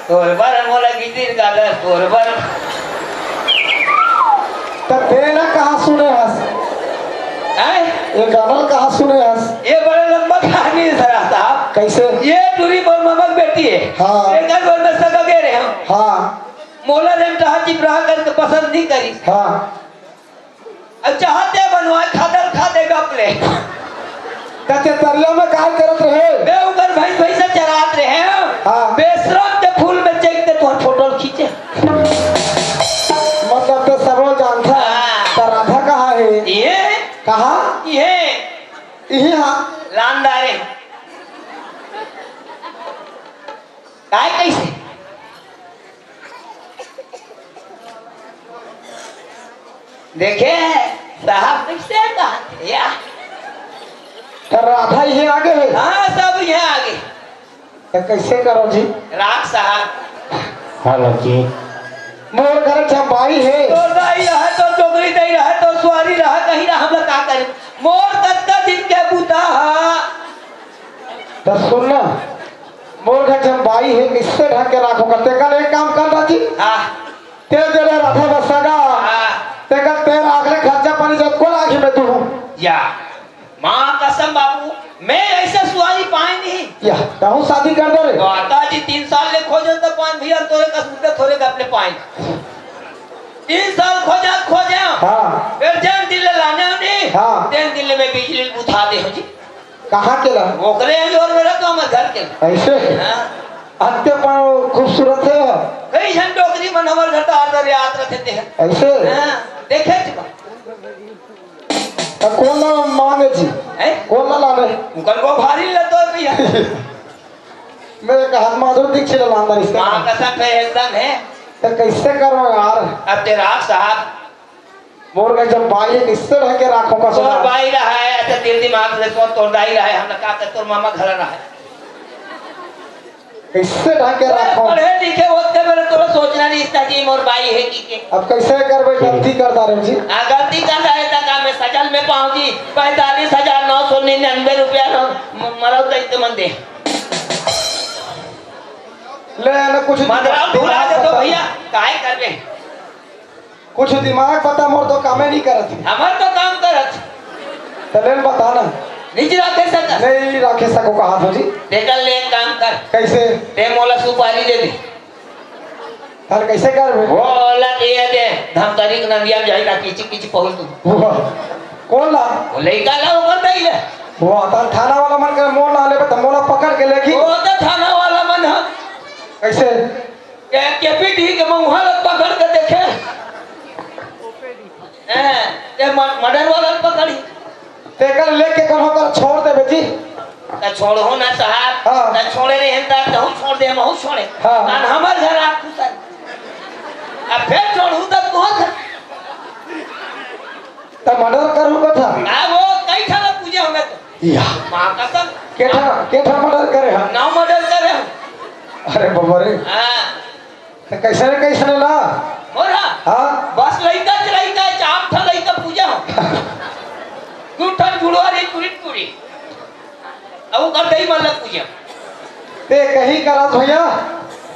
तोर बर मोला गिदिर गादर, तोर बर। त तें ना कहाँ सुने हस? हैं? ये गाना कहाँ सुने हस? ये बड़ा लंबा कहानी है सर साहब। कैसे? ये टूरी मोर मामा के बेटी है। हाँ। एकर बर मैं सगा गे रहे हूँ। हाँ। मोला रेमटहा चिपराहा करके पसंद नहीं करी। हाँ। अब चाहते बनवाए, खादल खा देगा अपने। कच्चे तरिया में काय करत रहे? बे उधर भैंस, भैंस चरात रहे हैं। हाँ। बेशरम के फूल में चेक के तोहर फोटो खींचे। मतलब तो सबो जानता। हाँ। तो राधा कहाँ है? ये। कहाँ? ये। इही हाँ। लांदारे। काय कैसे? देखे, साहब कैसे कहा? या। तो राधा ये आगे है? हाँ, सब यहाँ आगे। तो कैसे करो जी? राख साहब। हालांकि मोर घर जब बाई है। तोर दाई रहा, तोर डोकरी दाई रहा, तोर सुवारी रहा, कहीं रहा, हम लोग का करें? मोर कतका दिन के बूता हा। तो सुन ना, मोर घर जब बाई है, किससे ढंग के राखो करते? कल एक काम कर राजी। हाँ। तेल दे रहे राधा बस्सा का। हाँ। ते कल तेल आखिर खर्चा पानी जब को लाखी में तू। या। माँ कसम बाबू, मैं ऐसे सुवारी पाए नहीं। या, कहूँ शादी कर दे रे। माता जी तीन साल ले खोजे तो पान भैया तोरे कस मुद्दे थोड़े गप ले पाए। तीन साल खोजा, खोजा। हाँ। फिर जन दिल लाने हो नहीं। हाँ। जन दिल में बिजली बुझा दे हो जी। कहाँ के ला? ओकरे यहाँ और मेरा तो हमारे घर के। ऐसे? हाँ। अत्ते पाओ खूबसूरत है। कई झन डोकरी मन हमारे घर तो आदर याद रखते हैं। ऐसे? हाँ। देखे जी बा। त कोन ला मांगे जी? हैं? कोन ला लाने? उनकर को भारी ले तो भैया। मेरे का हाथ माधुर दीक्षित ला लांदा रिश्ता। माँ कसम है एकदम है। त कैसे करो यार? अब तेरा साहब। मोर का जब बाई है, किससे रह के राखों का तोर सुना? बाई रहा है, अच्छा दिल दिमाग से सोच, तोर दाई रहा है, हम का कर, तोर मामा घर रहा है। कैसे ढंग के रखो? पढ़े लिखे होते मेरे तो सोचना नहीं इसका कि मोर बाई है कि के। अब कैसे करबे, गलती कर दारे जी? हाँ, गलती कर रहे था का मैं सजल में पाऊँ जी, पैंतालीस हजार नौ सौ निन्यानवे रुपया न म-, मरल तो इतने मन दे। ले ना कुछ मदराव भुला दे तो बता। भैया, काहे करबे? कुछ दिमाग बता, मोर तो कामे नहीं करत हे। हमर तो काम करत। त ले बता ना। नहीं राखे सकस। नहीं राखे सको कहा थो जी। तेकर ले एक काम कर। कैसे? ते मोला सुपारी दे दे। हर कैसे करबे? वो ला दे दे। धमतरी के नंदिया में जाई ना किची किची पहुंच तू। वो कौन ला? वो लइका ला ओकर दई ले। वो आता थाना वाला मन कर मोर ला लेबे त मोला पकड़ के लेगी। वो तो थाना वाला मन ह। कैसे? के, के पीटी के मऊहा ल पकड़ के देखे। हैं, ते म-, मर्डर वाला ल पकड़ी। तेकर लेके कहो कर छोड़ दे बेटी। त छोड़हो ना साहब। हाँ। त छोड़े नहीं हन त तहू छोड़ दे, महू छोड़े। हाँ। कान हमर घर आ कुतर। अब फिर छोड़ू त बहुत। त मर्डर करू कथा। आ वो कई ठाला पूजे हमें तो। या। माँ कसम। के ठा, के ठा मर्डर करे हा? नौ मर्डर करे हम। अरे बाबा रे। हाँ। त कैसे न कैसे न ला? हो रहा? हाँ? बस लइका च लइका है, चार ठा लइका पूजा हो। दू ठा जुड़वा रे टूरी टूरी। अब वो कर दई मन लग पूजा। ते कहीं करत भैया,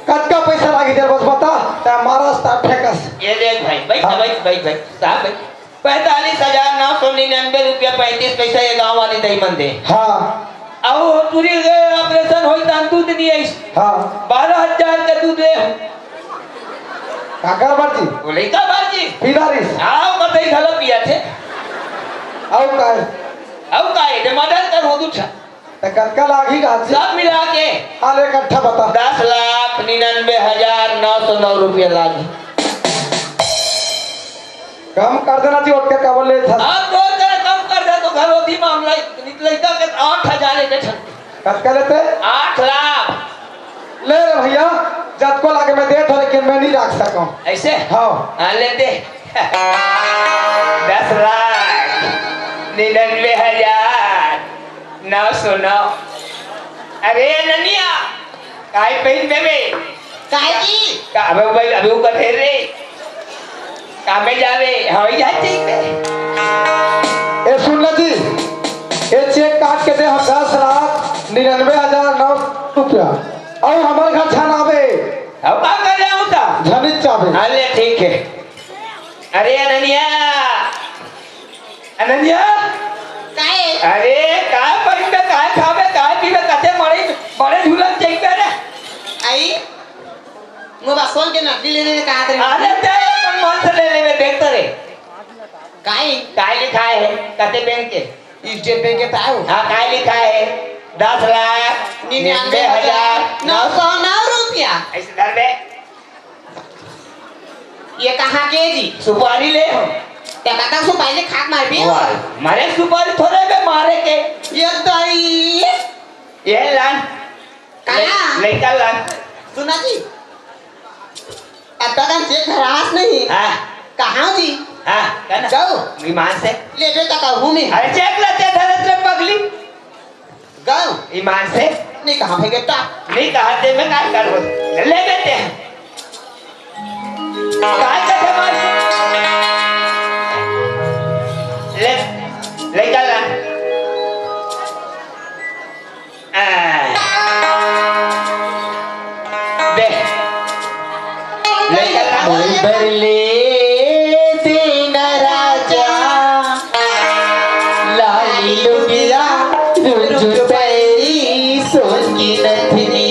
कतका पैसा लागी दे बस बता, ते मारस ता फेंकस। ये देख भाई, बैठ ना, हाँ। बैठ, बैठ, बैठ, साहब बैठ। पैंतालीस हजार नौ सौ निन्यानवे रुपया पैंतीस पैसा ये गांव वाली दई मन दे। हाँ। अउ टूरी के ऑपरेशन होई त दूध नहीं आई। हाँ। बारह हजार के दूध ले। काकर बार जी? बोले का बार जी? पीदारिस। आओ कतई घला पिया थे। अउ काय? अउ काय? जे मर्डर कर हो दूठा। त कतका लागी का जी? सब मिला के। हाल इकट्ठा बता। दस लाख निन्यानवे हजार नौ सौ नौ रुपया लागी। कम कर देना जी, ओके का बोले था। अब दो जरा कम कर दे तो घर होती मामला, निकले का के आठ हजार एक ठन। कतका लेते? आठ लाख। ले रे भैया, जतको लागे मैं देत हो, लेकिन मैं नहीं राख सकूं। ऐसे? हाँ। हाँ, लेते। दस लाख निन्यानवे हजार नौ सौ नौ। अरे ननिया, काय पहन देवे? काय जी? का, अबे भाई, अबे वो कथे रे। कामे जावे, हवाई जहाज ठीक है। ए, सुन ना जी, ये चेक काट के दे हम दस लाख निन्यानवे हजार नौ सौ रुपया। अउ हमर घर छनावे। अब का कर जाऊं था? झनिक चावे। हाँ, ले, ठीक है। अरे अननिया, अननिया। काहे? अरे, काय पढ़बे, काय खाबे, काय पीबे, कते मरे, बड़े झूलन चइबे रे। आई, मोर बा सोन के नकली लेने के कहा थे। अरे, ते अपन मन से ले लेबे, देख तो रे। काहे? काय लिखाय हे, कते बैंक के? स्टेट बैंक के ताऊ। हाँ, काय लिखाय हे? दस लाख निन्यानवे हजार नौ सौ नौ रुपया। ऐसे धर बे। ये कहाँ के जी? सुपारी ले हम। ते कतक सुपारी ले खात मार भी हो? वाह, मारे सुपारी थोड़े बे मारे के। ये दाई। ये लान। कहाँ? ले, लेकर लान। सुना जी। अब तक हम चेक हरास नहीं। हाँ। कहाँ जी? हाँ, कहना। जाओ। ईमान से। ले बेटा कहूँ मैं। अरे चेक लेते धरे तेरे पगली। गयो। ईमान से। नहीं कहा भाई बेटा। नहीं कहा ते मैं काय करबो। ले लेते हैं। काय करते मार। ले, ले कर ला। आ। दे। ले कर ला। मोर बर ले देना राजा, लाली लुबिया, रुझु पैरी, सोन की नथनी।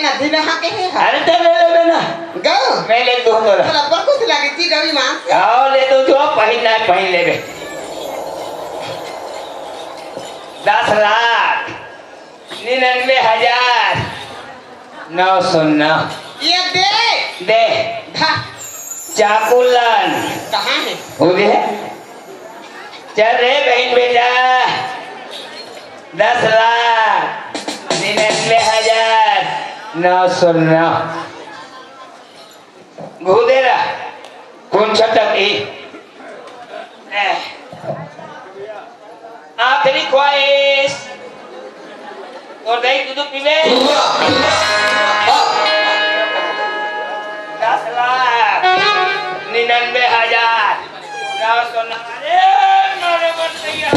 नदी नहा के हे हा। अरे, तो ले लेबे ना। गऊ? मैं ले दूँ तोला। तोला पर कुछ लगी थी गऊ ईमान से। आओ, ले दूँ, जो पहिन ना पहिन लेबे। दस लाख निन्यानवे हजार नौ सौ नौ। ये दे। दे। धा। चाकू लान। कहाँ है? वो दे। चल रे बहन बेटा, दस लाख निन्यानवे हजार नौ सौ नौ। घूदेरा, कौन छटक ई? आखिरी ख्वाहिश, तोर दही दूध पीबे। दस लाख निन्यानवे हजार नौ सौ नौ। अरे, मारे मत भैया।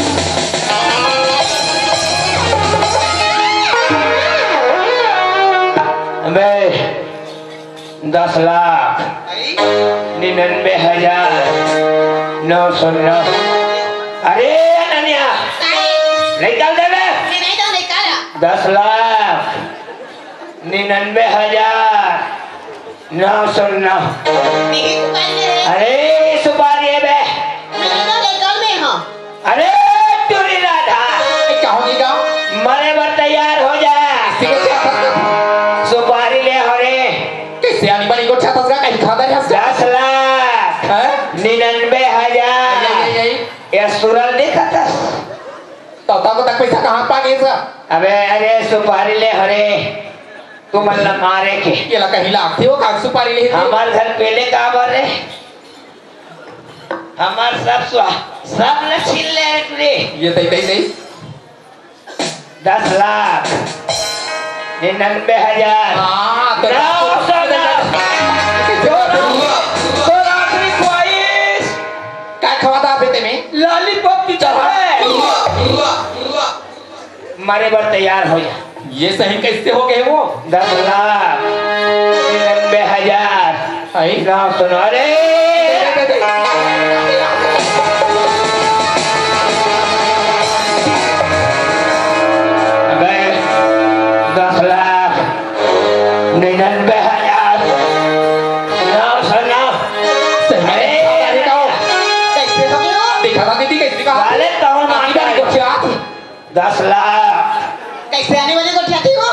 अबे, दस लाख निन्यानवे हजार नौ सौ नौ। अरे अनन्या, निकाल दे बे। दस लाख निन्यानवे हजार नौ सौ नौ। अरे सुपारी है बे। अरे टूरी राधा। ए, का होगे गा? मरे बर तैयार हो जा। सुपारी ले हो रे। कइसे आनी बनी गोठियाथस गा, कहीं खाता रहस गा? दस लाख। हैं? निन्यानवे हजार। ये, ये, ये। ये सुरल देखत हस? तो तब तक पैसा कहाँ पा गे गा? अबे अरे सुपारी ले हो रे। तुमन ला मारे के। ये ला कहीं लागथे हो का सुपारी ले? हमार घर पहले का बर रे? हमार सब स्वा-, सब ल छीन ले रे। ये तई, तई, तई। दस लाख निन्यानवे हजार। हाँ, तो नौ सौ दस। तोर आखिरी ख्वाहिश। का खवाता बेटे में? लॉलीपॉप की तरह। मरे बर तैयार हो जा। ये सही कैसे हो गए वो? दस लाख निन्यानवे हजार। आई? ना सुनो रे। अबे, दस लाख निन्यानवे हजार। ना सुनो। सही में अरे, कैसे हो गए वो? देखा था दीदी, कैसे कहा? साले, कौन आदमी मार का है? क्या? दस लाख। कैसे आने वाली गोठियाथे हो?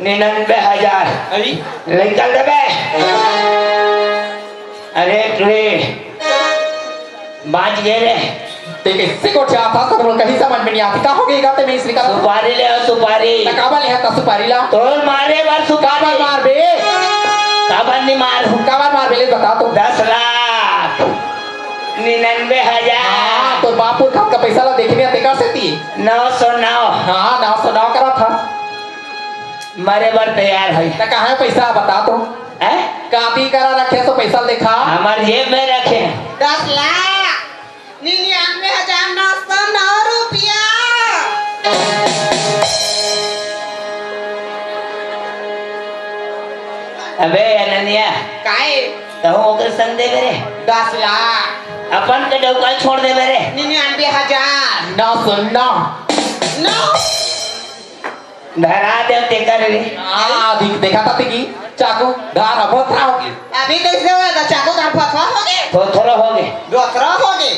निन्यानवे हजार। अरे? निकाल देबे। अरे रे, बाँच गे रे। ते कैसे गोठियाथस? कहीं समझ में नहीं आती। का हो गई गा ते में इसलिए का? सुपारी ले हो, सुपारी। त काबर ले हस सुपारी ला? तोर मारे बर सुपारी। काबर मारबे? काबर नहीं मार? काबर मारबे ले बता तो। दस लाख। निन्यानवे हजार। हाँ, तोर बाप पुरखा के पैसा ला देखे नहीं आते का सेती? नौ सौ नौ। हाँ, नौ सौ नौ करा था। मरे बर तैयार है। त कहाँ है पैसा, बता तो। हैं? कापी करा रखे तो पैसा दिखा। हमार जेब में रखे हैं। दस लाख निन्यानवे हजार नौ सौ नौ रुपया। अबे अनन्या। काहे? तहूँ ओकर संग देबे रे। दस लाख। अपन के डौका छोड़ देबे रे। निन्यानवे हजार। नौ सौ नौ। नौ। धरा दे तेकर रे। हाँ, दिख, देखा था तेकी चाकू धार भोथरा हो गई। अभी कैसे होगा? चाकू धार भोथरा हो गई। भोथरा हो गई। भोथरा हो गई।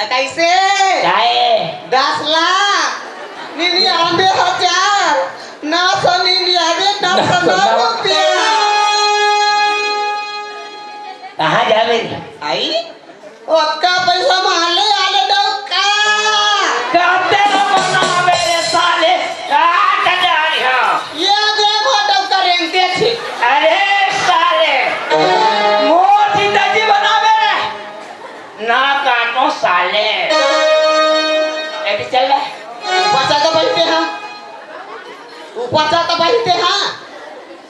कैसे? काहे? दस लाख निन्यानवे हजार नौ सौ निन्यानवे नौ सौ नौ रुपया। कहाँ जाबे? आई? ओतका पैसा माले आले डौका। काते ला बनाबे रे साले? काट डाली हाँ। ये देखो डौका रेंगते छे। अरे साले, मोर जीजाजी बनाबे रे। ना काटो साले। ए भी चल रहा है। ऊपर चल तो बैठते हैं। ऊपर चल तो बैठते हैं।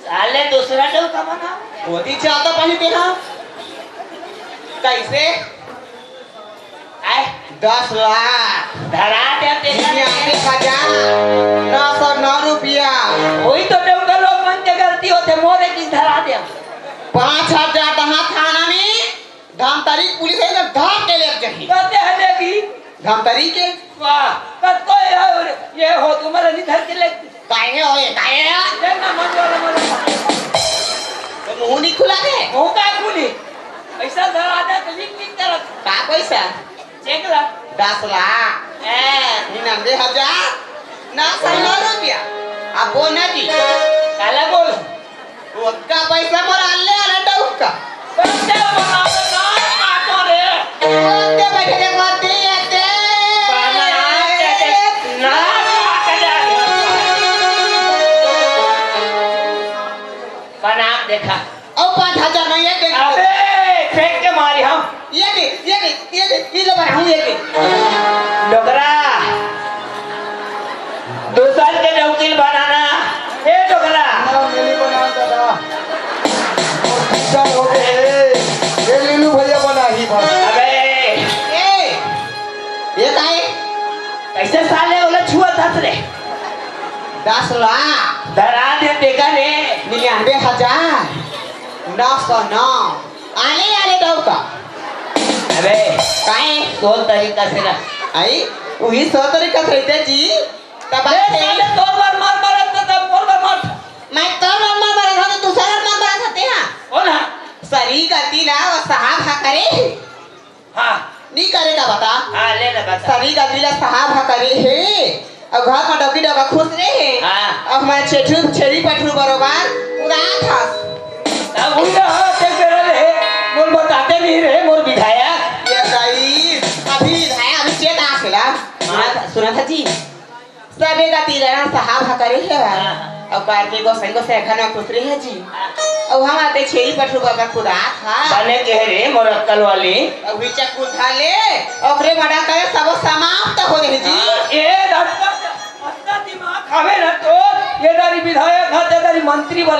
साले दूसरा डौका बनाओ। ओती चल तो बैठते हैं। कैसे? आए? दस लाख। धरा दे तेरा। निन्यानवे हजार नौ सौ नौ रुपया। वही तो डौका लोग मन के गलती होते, मोरे की धरा दे। पाँच हजार दहा थाना में। धमतरी पुलिस है ना, धार के ले जाही। कहते हैं देवी, धमतरी के? वाह, कतको ये, ये हो, तुम्हारा नहीं धर के ले। काहे हो, ये काहे हो? देख ना, मन वाला, मन वाला। तो मुंह नहीं खुला दे। मुंह का खुली? पैसा धरा दे, तो लिख, लिख कर रख। का पैसा? चेक ला। दस लाख। ए। निन्यानवे हजार नौ सौ नौ रुपया। अब वो ना जी। काला बोल। ओतका पैसा मोर आले आले डौका। पैसा बनावे ना काटो रे। ओते बैठे के मत दिए ते। बना के दे। ना काट जा। बना देखा। अउ पाँच हजार नहीं, ये दे। अबे, फेंक के मारी हम। ये दे, ये दे, ये दे, ये ले बढ़ाऊं, ये दे। डोकरा, दूसर के डौकी ल बनाना। ए डोकरा। ना, मैं नहीं बना दादा। और पीछा हो गए। ये लीलू भैया बना ही बस। अबे। ए, ये काहे? कैसे साले ओला छुआ दस रे? दस लाख। डरा दे देखा रे। निन्यानवे हजार नौ सौ नौ। आले, आले डौका। अबे, काहे? तोर तरीका से ना। आई, वही सौ तरीका से रहते जी। तब देख, आते। साले तोर बर मार मारत त तब मोर बर मार। मैं तोर बर मार मारत हूँ, तो दूसरा बर मार मारत हते हाँ। कौन हा? सरी गलती ला वो साहब हा करे। हाँ। नी करे का बता? हाँ, ले ना बता। सरी गलती ला साहब हा करे हे। अउ घर में डौकी डौका खुश रहे। हाँ। अउ मैं छेठू, छेरी पठरू बरोबर उड़ात हस। अब उड़ा हा, ते करे रहे, मोर बताते नहीं रहे, मोर विधायक। ये दाई, अभी विधायक, अभी चेत आखेला। हाँ। सुना था, सुना था जी। सबे का तीर ना साहब हा करे हे। हाँ, हाँ। अउ कार्तिक गोसाई को सेखा ना खुश रहे जी। हाँ। अउ हम आते छेरी पठरू बरोबर कुदात हा। बने कहे रे, मोर अक्कल वाली। अउ भी चक्कू था ले, ओकरे मड़ा करे सब समाप्त हो जाए जी। हाँ, ए, अतना, अतना दिमाग हवे ना तो, ये दारी विधायक हा, ते दारी मंत्री बन